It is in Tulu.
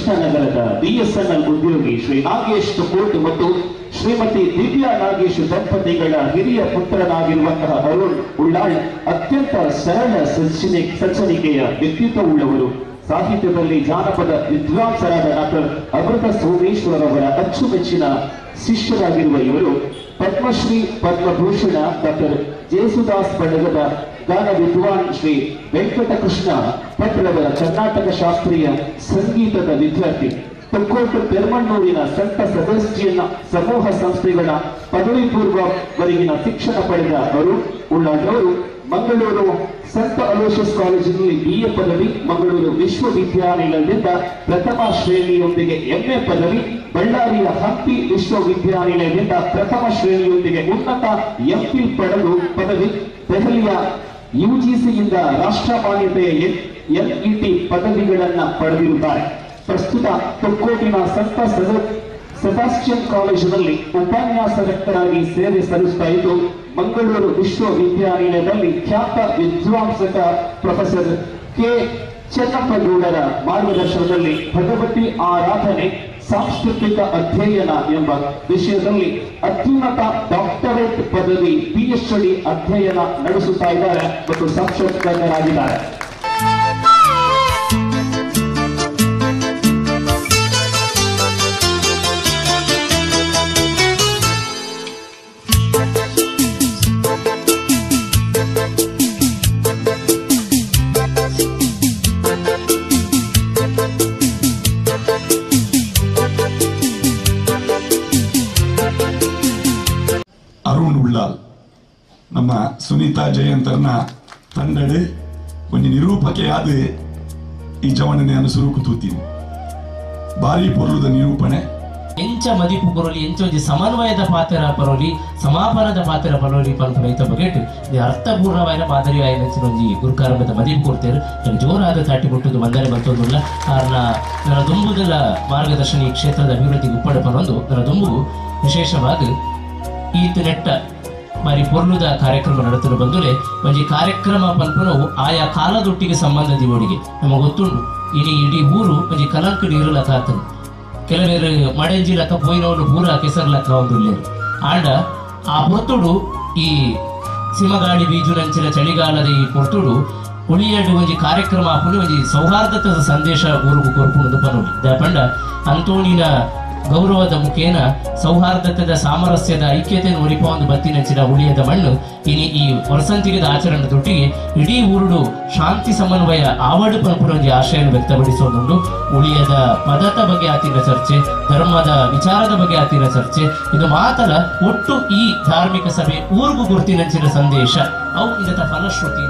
ಕೃಷ್ಣನಗರದ ಬಿಎಸ್ಎನ್ಎಲ್ ಉದ್ಯೋಗಿ ಶ್ರೀ ನಾಗೇಶ್ ತೊಕ್ಕೋಟು ಮತ್ತು ಶ್ರೀಮತಿ ದಿವ್ಯಾ ನಾಗೇಶ್ ದಂಪತಿಗಳ ಹಿರಿಯ ಪುತ್ರನಾಗಿರುವಂತಹ ಅರುಣ್ ಉಳ್ಳಾಳ್ ಅತ್ಯಂತ ಸರಳ ಸಜ್ಜನಿಕೆಯ ವ್ಯಕ್ತಿತ್ವವುಳ್ಳವರು. ಸಾಹಿತ್ಯದಲ್ಲಿ ಜಾನಪದ ವಿದ್ವಾಂಸರಾದ ಡಾಕ್ಟರ್ ಅಮೃತ ಸೋಮೇಶ್ವರ್ ಅವರ ಅಚ್ಚುಮೆಚ್ಚಿನ ಶಿಷ್ಯರಾಗಿರುವ ಇವರು ಪದ್ಮಶ್ರೀ ಪದ್ಮಭೂಷಣ ಡಾಕ್ಟರ್ ಜೇಸುದಾಸ್ ಬಳಗದ ಗಾನ ವಿದ್ವಾನ್ ಶ್ರೀ ವೆಂಕಟಕೃಷ್ಣ ಭಟ್ರವರ ಕರ್ನಾಟಕ ಶಾಸ್ತ್ರೀಯ ಸಂಗೀತದ ವಿದ್ಯಾರ್ಥಿ. ತೊಕ್ಕೋಟು ಪೆರ್ಮಣ್ಣೂರಿನ ಸಂತ ಸೆಬಾಸ್ಟಿಯನ್ ಸಮೂಹ ಸಂಸ್ಥೆಗಳ ಪದವಿ ಪೂರ್ವವರೆಗಿನ ಶಿಕ್ಷಣ ಪಡೆದ ಅರುಣ್ ಉಳ್ಳಾಳ್ ಅವರು ಮಂಗಳೂರು ಸಂತ ಅಲೋಷಿಯಸ್ ಕಾಲೇಜಿನಲ್ಲಿ ಬಿಎ ಪದವಿ, ಮಂಗಳೂರು ವಿಶ್ವವಿದ್ಯಾನಿಲಯದಿಂದ ಪ್ರಥಮ ಶ್ರೇಣಿಯೊಂದಿಗೆ ಎಂಎ ಪದವಿ, ಬಳ್ಳಾರಿಯ ಹಂಪಿ ವಿಶ್ವವಿದ್ಯಾನಿಲಯದಿಂದ ಪ್ರಥಮ ಶ್ರೇಣಿಯೊಂದಿಗೆ ಉನ್ನತ ಎಂಫಿಲ್ ಪಡೆದು ಪದವಿ, ದೆಹಲಿಯ ಯುಜಿಸಿಯಿಂದ ರಾಷ್ಟ್ರ ಮಾನ್ಯತೆಯ ಎನ್ಇಟಿ ಪದವಿಗಳನ್ನು ಪಡೆದಿರುತ್ತಾರೆ. ಪ್ರಸ್ತುತ ತೊಕ್ಕೋಟಿನ ಸಂತ ಸೆಬಾಸ್ಟಿಯನ್ ಕಾಲೇಜಿನಲ್ಲಿ ಉಪನ್ಯಾಸಕರಾಗಿ ಸೇವೆ ಸಲ್ಲಿಸುತ್ತಾ ಇದ್ದು, ಮಂಗಳೂರು ವಿಶ್ವವಿದ್ಯಾನಿಲಯದಲ್ಲಿ ಖ್ಯಾತ ವಿದ್ವಾಂಸಕ ಪ್ರೊಫೆಸರ್ ಕೆ ಚೆನ್ನಪ್ಪಗೌಡರ ಮಾರ್ಗದರ್ಶನದಲ್ಲಿ ಭಗವತಿ ಆರಾಧನೆ ಸಾಂಸ್ಕೃತಿಕ ಅಧ್ಯಯನ ಎಂಬ ವಿಷಯದಲ್ಲಿ ಅತ್ಯುನ್ನತ ಡಾಕ್ಟರೇಟ್ ಪದವಿ ಪಿಎಚ್ಡಿ ಅಧ್ಯಯನ ನಡೆಸುತ್ತಾ ಇದ್ದಾರೆ ಮತ್ತು ಸಂಶೋಧಕರಾಗಿದ್ದಾರೆ. ಅರುಣ್ ಉಳ್ಳಾಲ್ ನಮ್ಮ ಸುನೀತಾ ಜಯಂತರ್ನ ತಂಡಡು ಕೊಂಚ ನಿರೂಪಕೆಯಾದ ಈ ಜವಣನೆಯನ್ನು ಸುರುಕು ತೂತೀನಿ. ಭಾರಿ ಪೊರ್ಲುದ ನಿರೂಪಣೆ. ಎಂಚ ಮದಿಪು ಕೊರಲಿ, ಎಂಚ ಒಂಜಿ ಸಮನ್ವಯದ ಪಾತ್ರ ಪರೋಲಿ, ಸಮಾಪನದ ಪಾತ್ರ ಪರೋಲಿ ಪನ್ಪುನ ಐತ ಬಗೆಟ್ ಅರ್ಥಪೂರ್ಣವಾಯಿನ ಮಾದರಿ ಆಯಿನ ಒಂಜಿ ಗುರುಕಾರಂಭದ ಮದಿಪು ಕೊಡ್ತೇರು. ಜೋರಾದ ತಾಟಿ ಕೊಟ್ಟುದು ವಂದನೆ ಬಂತೊಂದುಲ್ಲ. ಕಾರಣ ನನ್ನ ದುಂಬುದಲ ಮಾರ್ಗದರ್ಶನ ಈ ಕ್ಷೇತ್ರದ ಅಭಿವೃದ್ಧಿಗೆ ಉಪ್ಪಡ ಪನೊಂದು ನನ್ನ ದುಂಬು ವಿಶೇಷವಾಗಿ ಈತ ನೆಟ್ಟ ಬಾರಿ ಪೊರ್ಲುದ ಕಾರ್ಯಕ್ರಮ ನಡೆತಲು ಬಂದುಲೆ ಒಂಜಿ ಕಾರ್ಯಕ್ರಮ ಪನ್ಪುನವು ಆಯಾ ಕಾಲದೊಟ್ಟಿಗೆ ಸಂಬಂಧ ದಿವೋಡಿಗೆ ನಮಗೆ ಗೊತ್ತುಂಡು. ಇಡೀ ಇಡೀ ಊರು ಒಂಜಿ ಕಲಂಕ ನೀರು ಕಾತನು ಕೆಲವೇರು ಮಡೆಂಜಿ ಲಕ್ಕ ಪೋಯಿನವನು ಪೂರ ಕೆಸರು ಲಕ್ಕ ಒಂದು ಆಂಡ ಆ ಪೊರ್ತುಡು ಈ ಸಿಮಗಾಳಿ ಬೀಜುನಂಚಿನ ಚಳಿಗಾಲದ ಈ ಪೊರ್ತುಡು ಉಳಿಯಡು ಒಂಜಿ ಕಾರ್ಯಕ್ರಮ ಆಪುನು ಒಂಜಿ ಸೌಹಾರ್ದತೆದ ಸಂದೇಶ ಊರುಗು ಕೊರ್ಪುಣದು ಪನೊಲಿ. ದಾಪಂಡ ಅಂತೋಣಿನ ಗೌರವದ ಮುಖೇನ ಸೌಹಾರ್ದತೆದ ಸಾಮರಸ್ಯದ ಐಕ್ಯತೆಯನ್ನು ಒಲಿಪೊಂದು ಬತ್ತಿನಂಚಿನ ಉಳಿಯದ ಮಣ್ಣು ಇನಿ ಈ ವಸಂತಿಗದ ಆಚರಣೆ ದೊಟ್ಟಿಗೆ ಇಡೀ ಊರುಡು ಶಾಂತಿ ಸಮನ್ವಯ ಆವಡು ಪನ್ಪುನ ಒಂಜಿ ಆಶಯನ್ನು ವ್ಯಕ್ತಪಡಿಸೋದುಂಡು. ಉಳಿಯದ ಪದದ ಬಗ್ಗೆ ಆತಿನ ಚರ್ಚೆ, ಧರ್ಮದ ವಿಚಾರದ ಬಗ್ಗೆ ಆತಿನ ಚರ್ಚೆ, ಇದು ಮಾತ್ರ ಒಟ್ಟು ಈ ಧಾರ್ಮಿಕ ಸಭೆ ಊರುಗು ಗುರುತಿನಂಚಿನ ಸಂದೇಶ ಅವು ಇದರ ಫಲಶ್ರುತಿ.